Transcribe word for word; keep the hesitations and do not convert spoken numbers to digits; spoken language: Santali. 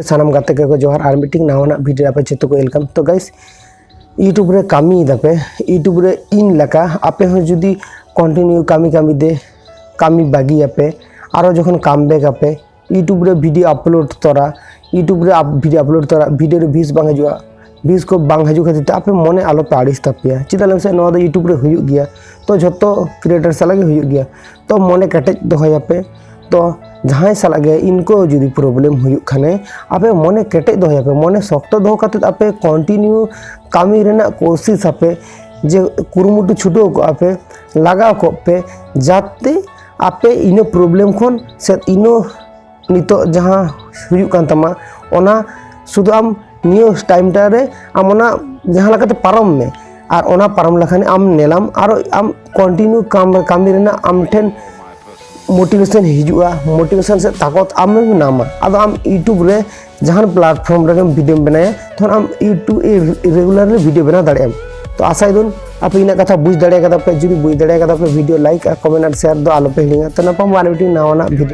ᱥᱟᱱᱟᱢ ᱜᱟᱛᱮ ᱠᱚ ᱡᱚᱦᱟᱨ, ᱟᱨ ᱢᱤᱫᱴᱤᱝ ᱱᱟᱣᱟᱱᱟᱜ ᱵᱷᱤᱰᱤᱭᱳ ᱟᱯᱮ ᱡᱚᱛᱚ ᱠᱚ ᱣᱮᱞᱠᱟᱢ᱾ ᱛᱚ ᱜᱟᱭᱥ, ᱤᱭᱩᱴᱩᱵᱽ ᱨᱮ ᱠᱟᱹᱢᱤᱭ ᱫᱟᱯᱮ, ᱤᱭᱩᱴᱩᱵᱽ ᱨᱮ ᱤᱧ ᱞᱮᱠᱟ ᱟᱯᱮ ᱦᱚᱸ ᱡᱩᱫᱤ ᱠᱚᱱᱴᱤᱱᱤᱭᱩ ᱠᱟᱹᱢᱤ ᱠᱟᱹᱢᱤ ᱛᱮ ᱠᱟᱹᱢᱤ ᱵᱟᱹᱜᱤᱭᱟᱯᱮ, ᱟᱨᱚ ᱡᱚᱠᱷᱚᱱ ᱠᱟᱢ ᱵᱮᱠ ᱟᱯᱮ, ᱤᱭᱩᱴᱩᱵᱽ ᱨᱮ ᱵᱷᱤᱰᱤᱭᱳ ᱟᱯᱞᱳᱰ ᱛᱚᱨᱟ, ᱤᱭᱩᱴᱩᱵᱽ ᱨᱮ ᱟᱯ-, ᱵᱷᱤᱰᱤᱭᱳ ᱟᱯᱞᱳᱰ ᱛᱚᱨᱟ ᱵᱷᱤᱰᱤᱭᱳ ᱨᱮ ᱵᱷᱤᱭᱩᱡᱽ ᱵᱟᱝ ᱦᱤᱡᱩᱜᱼᱟ, ᱵᱷᱤᱭᱩᱡᱽ ᱠᱚ ᱵᱟᱝ ᱦᱤᱡᱩᱜ ᱠᱷᱟᱹᱛᱤᱨ ᱛᱮ ᱟᱯᱮ ᱢᱚᱱᱮ ᱟᱞᱚᱯᱮ ᱟᱹᱲᱤᱥ ᱛᱟᱯᱮᱭᱟ᱾ ᱪᱮᱫᱟᱜ ᱞᱟᱹᱭ ᱢᱮᱥᱮ, ᱱᱚᱣᱟ ᱫᱚ ᱤᱭᱩᱴᱩᱵᱽ ᱨᱮ ᱦᱩᱭᱩᱜ ᱜᱮᱭᱟ, ᱛᱚ ᱡᱷᱚᱛᱚ ᱠᱨᱤᱭᱮᱴᱟᱨ ᱥᱟᱞᱟᱜ ᱜᱮ ᱦᱩᱭᱩᱜ ᱜᱮᱭᱟ᱾ ᱛᱚ ᱢᱚᱱᱮ ᱠᱮᱴᱮᱡ ᱫᱚᱦᱚᱭᱟᱯᱮ᱾ ᱛᱚ ᱡᱟᱦᱟᱸᱭ ᱥᱟᱞᱟᱜ ᱜᱮ ᱤᱱᱠᱟᱹ ᱡᱩᱫᱤ ᱯᱨᱚᱵᱞᱮᱢ ᱦᱩᱭᱩᱜ ᱠᱷᱟᱱᱮ, ᱟᱯᱮ ᱢᱚᱱᱮ ᱠᱮᱴᱮᱡ ᱫᱚᱦᱚᱭᱟᱯᱮ, ᱢᱚᱱᱮ ᱥᱚᱠᱛᱚ ᱫᱚᱦᱚ ᱠᱟᱛᱮᱫ ᱟᱯᱮ ᱠᱚᱱᱴᱤᱱᱤᱭᱩ ᱠᱟᱹᱢᱤ ᱨᱮᱱᱟᱜ ᱠᱳᱥᱤᱥ ᱟᱯᱮ, ᱡᱮ ᱠᱩᱨᱩᱢᱩᱴᱩ ᱪᱷᱩᱴᱟᱹᱣ ᱠᱚᱜᱼᱟ ᱯᱮ, ᱞᱟᱜᱟᱣ ᱠᱚᱜ ᱯᱮ, ᱡᱟᱛᱮ ᱟᱯᱮ ᱤᱱᱟᱹ ᱯᱨᱚᱵᱞᱮᱢ ᱠᱷᱚᱱ ᱥᱮ ᱤᱱᱟᱹ ᱱᱤᱛᱚᱜ ᱡᱟᱦᱟᱸ ᱦᱩᱭᱩᱜ ᱠᱟᱱ ᱛᱟᱢᱟ, ᱚᱱᱟ ᱥᱩᱫᱷᱩ ᱟᱢ ᱱᱤᱭᱟᱹ ᱴᱟᱭᱤᱢ ᱴᱟ ᱨᱮ ᱟᱢ ᱚᱱᱟ ᱡᱟᱦᱟᱸ ᱞᱮᱠᱟᱛᱮ ᱯᱟᱨᱚᱢ ᱢᱮ, ᱟᱨ ᱚᱱᱟ ᱯᱟᱨᱚᱢ ᱞᱮᱠᱷᱟᱱ ᱟᱢ ᱧᱮᱞᱟᱢ ᱟᱨᱚ ᱟᱢ ᱠᱚᱱᱴᱤᱱᱤᱭᱩ ᱠᱟᱢ ᱠᱟᱹᱢᱤ ᱨᱮᱱᱟᱜ ᱟᱢ ᱴᱷᱮᱱ ᱢᱳᱴᱤᱵᱷᱮᱥᱚᱱ ᱦᱤᱡᱩᱜᱼᱟ, ᱢᱳᱴᱤᱵᱷᱮᱥᱚᱱ ᱥᱮ ᱛᱟᱠᱚᱛ ᱟᱢᱮᱢ ᱧᱟᱢᱟ᱾ ᱟᱫᱚ ᱟᱢ ᱤᱭᱩᱴᱩᱵᱽ ᱨᱮ ᱡᱟᱦᱟᱱ ᱯᱞᱟᱴᱯᱷᱚᱨᱢ ᱨᱮᱜᱮᱢ ᱵᱷᱤᱰᱤᱭᱳᱢ ᱵᱮᱱᱟᱣᱟ, ᱛᱚᱠᱷᱚᱱ ᱟᱢ ᱤᱭᱩᱴᱩᱵᱽ ᱨᱮᱜᱩᱞᱟᱨᱞᱤ ᱵᱷᱤᱰᱤᱭᱳ ᱵᱮᱱᱟᱣ ᱫᱟᱲᱮᱭᱟᱜ ᱟᱢ᱾ ᱛᱚ ᱟᱥᱟᱭ ᱫᱚᱧ ᱟᱯᱮ ᱤᱱᱟᱹᱜ ᱠᱟᱛᱷᱟ ᱵᱩᱡᱽ ᱫᱟᱲᱮ ᱠᱟᱫᱟ ᱯᱮ᱾ ᱡᱩᱫᱤ ᱵᱩᱡᱽ ᱫᱟᱲᱮ ᱠᱟᱫᱟ ᱯᱮ, ᱵᱷᱤᱰᱤᱭᱳ ᱞᱟᱭᱤᱠ ᱟᱨ ᱠᱚᱢᱮᱱᱴ ᱟᱨ ᱥᱮᱭᱟᱨ ᱫᱚ ᱟᱞᱚᱯᱮ ᱦᱤᱲᱤᱧᱟ᱾ ᱛᱚ ᱧᱟᱯᱟᱢ ᱟᱨ ᱢᱤᱫᱴᱤᱡ ᱱᱟᱣᱟᱱᱟᱜ ᱵᱷᱤᱰᱤᱭᱳ